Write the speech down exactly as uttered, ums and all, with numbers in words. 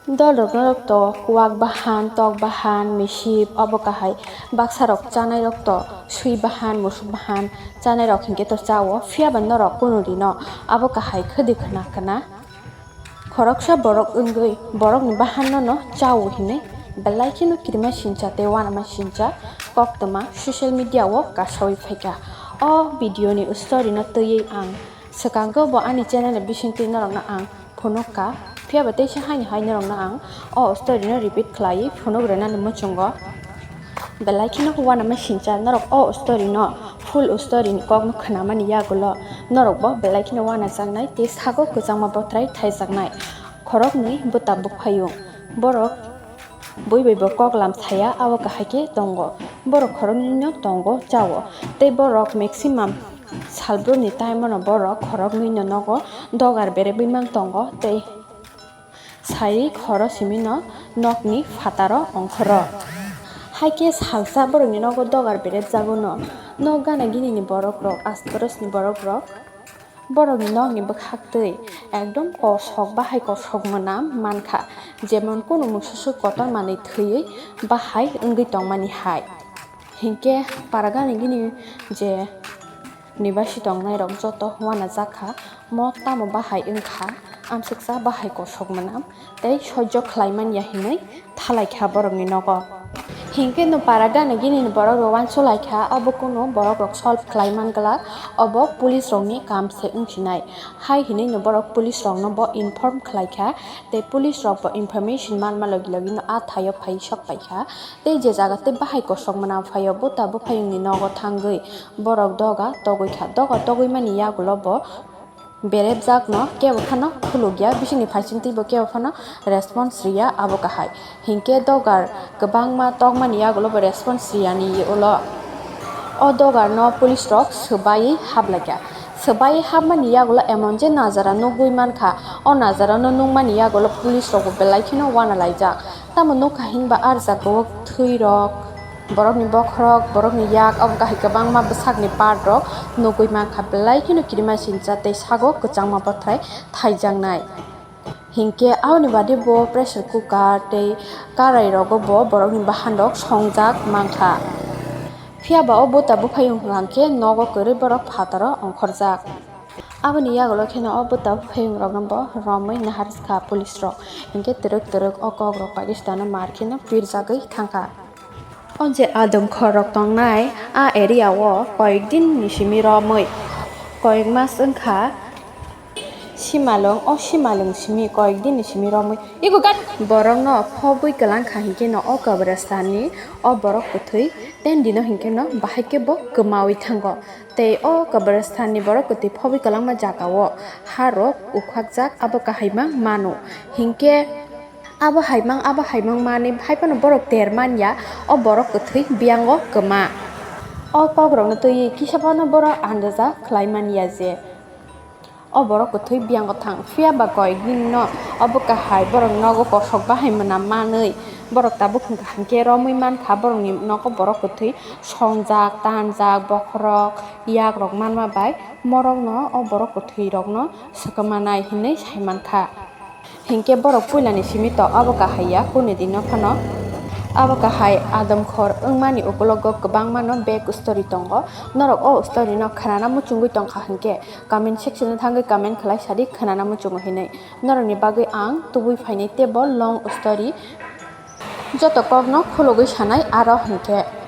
Dolrok norok to kwak bahan, tok bahan, misip, obo kahai. Baksa rok chanai rok to sui bahan, musuk bahan, chanai rok hinkhe to chao. Phiya ba norok kunu dino abo kahai khwdi khwna khwna. Khoroksa borok wngwi borokni bahanno no chao hinwi belai kheno kirima sincha tei uanama sincha koktwma social media o kasawi phaikha. O video ni story no twiwi ang swkango bo ani channel ni bisingtwi norokno ang phunukha. Phiya ba teisa haini hai norokno ang o story no repeat khlaiwi phunuk rwnani muchungo. Belai kheno uanama sincha norok o story no full story ni kokno khwnamani yagulo norok bo belai kheno uanajaknai tei sago kwchangma bothrai thaijaknai. Khoroknwi bwta buphayung borok bui bai bo kok lam saya abo kahai khe tongo. Borok khoroknwi no tongo chao tei borok maximum salbrumni time o no borok khoroknwi no nogo dogar berebwi mang tongo tei sai khoro simi no nokni phataro ongkhoro. Hai khe salsa borokni nogo dogar berepjago no. Nok gana gini ni borok rok, astorosni borok rok, borokni nokni bwkhak twi ekdom kosok bahai kosok mwnam mankha, jemon kunu mungsa swk kotor manwi thwiwi bahai wngwi tongmani hai. Hinkhe para gana gini je nibasi tongnai rok joto uanajak kha, mo tamo bahai wngkha, amsuksa bahai kosok mwnam tei sojjo khlai manya hinwi thalai kha borokni nogo. Hinkhe no para gana gini ni borok rok uansuk lai kha, abo kunu borok rok solve khlai man glak, obo police rokni kam se wngsinai. Hai hinwi no borok police rokno bo inform khlai kha, tei police rok bo information manma logi logi no a thaio phai sok pai kha. Tei je jaga tei bahai kosok mwnam phaio, bwta buphayungni nogo thangwi borok doga togwi kha. Doga togwi mani yagulo bo berepjakno kebo phano khulukya, bisingni phaisingtwi bo kebo phano response riya, abo kahai. Hinkhe dogar kwbangma tokmani yagulo bo response riyani ulo o dogarno police rok swbaiwi haplaikha. Swbaiwi hapmani yagulo emon je najara nugwi mankha, o najarano nukmani yagulo police rokbo belai kheno uanalaijak. Tamo nukha hinba ah jagao thwirok, borokni bokhorok, borokni yak, obo kahai kwbangma bwsakni part rok nugwi mankha, belai kheno kirima sincha tei sago kwchangma bothrai thaijaknai. Hinkhe aboni baade bo pressure cooker tei karai rogo bo borokni bahan rok songjak mankha. Phiya ba o bwta buphayung hwnkhe nogo kwrwi borok phataro ongkhorjak. Aboni yagulo kheno o bwta buphayung rokno bo romwi naharkha police rok. Hinkhe twrwk twrwk o kok rok Pakistan o mar kheno pirjagwi thangkha. O je adamkhor rok tongnai a area o koyek din ni simi romwi, koyek mas wngkha simalwng, o simalwng simi koyek din ni simi romwi ego gat borokno phobwi kwlangkha hinkhe no o kabristan ni o borok kwthwi ten dino hinkhe no bahai khe bo kwmawi thango. Tei o kabristan ni borok kwthwi phobwi kwlangma jaga o ha rok ukhakjak abo kahai ma mano hinkhe. Abo haimang, abo haimang manwi hai phano borok ter man ya, o borok kwthwi biyango kwma. O kokrokno twiwi kisa phano borok andaja khlai man ya je o borok kwthwi biyango thang. Phiya ba koyek din no obo kahai borok nogo kosok bahai mwnam manwi borok tabuk hwnkha hinkhe romwi mankha borokni nogo borok kwthwi songjak, tanjak, bokhorok, yak rok manma bai morokno o borok kwthwi rokno swkang manai hinwi sai mankha. Hinkhe borok puilani simi to abo kahai ya, kunu dino phano abo kahai adamkhor wngmani ukulogo kwbangmano back story tongo. Norok o story no khwnana muchungwi tongkha hinkhe comment section o thangwi comment khlai sadi khwnana muchungo hinwi. Norokni bagwi ang tubui phainai teibo long story joto kokno khulugwi sanai aro hinkhe.